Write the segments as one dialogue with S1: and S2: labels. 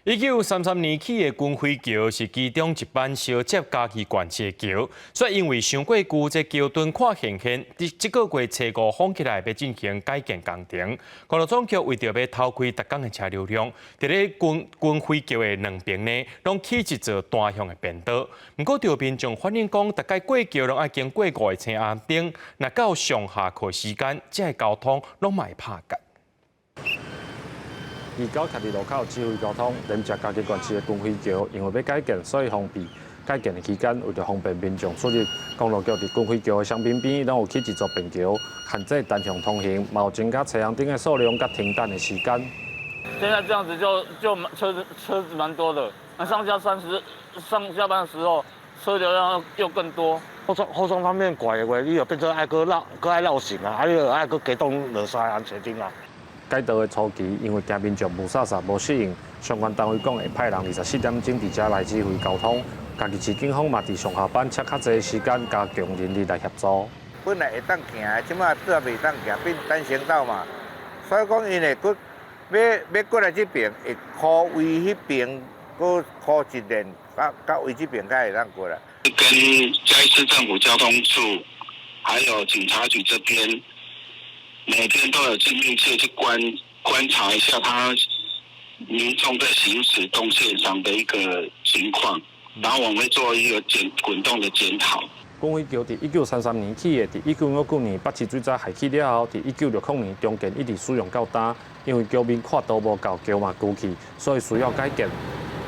S1: 1933年起的軍輝橋是其中一班相接嘉義縣市的橋，煞因為傷過舊，這橋墩看現現，佇這個月初五封起來，欲進行改建工程。公路總局為著欲偷開逐工的車流量，佇咧軍軍輝橋的兩邊呢，攏起一座單向的便道。毋過，著民眾反映講，逐擺過橋攏愛經過五个青紅燈，若到上下課時間，這个交通攏嘛會拍結。
S2: 二九徛佇路口指揮交通，連接嘉義縣市的軍輝橋，因為欲改建，所以封閉。改建的期間，為著方便民眾出入，公路局佇軍輝橋的雙邊邊攏有起一座便橋，限制單向通行，嘛有增加青紅燈的數量佮停等的時間。
S3: 現在這樣子就車子蠻多的，那上下班的時候，車流量又更多。
S4: 後雙方面拐的話，你就變做愛閣繞，閣愛繞行啊，啊，你就愛閣加動兩三個紅燈啊。
S2: 改道的初期，因為驚民眾霧煞煞無適應，相關單位講會派人24點鐘佇遮來指揮交通。嘉義市警方嘛佇上下班車較濟的時間加強人力來協助。
S5: 本來會當行的，這擺拄仔袂當行，變單行道嘛。所以講，𪜶會閣欲過來這邊，會箍位彼邊，閣箍一連，到位這邊才會當過來。
S6: 跟嘉義市政府交通處，還有警察局這邊，每天都有去密切去觀察一下他民眾在行駛動線上的一個情況，然後我們會做一個滾動的檢討。
S2: 軍輝橋佇1933年起的，佇1959年北市水災害去了後，佇1960年重建一直使用到今。因為橋面闊度無夠，橋嘛舊去，所以需要改建。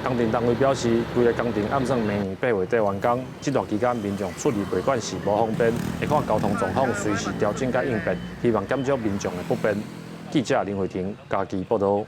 S2: 工程單位表示，規个工程按算明年8月底完工。這段期間民眾出入袂管是無方便，會看交通狀況隨時調整佮應變，希望減少民眾的不便。記者林慧婷嘉義報導。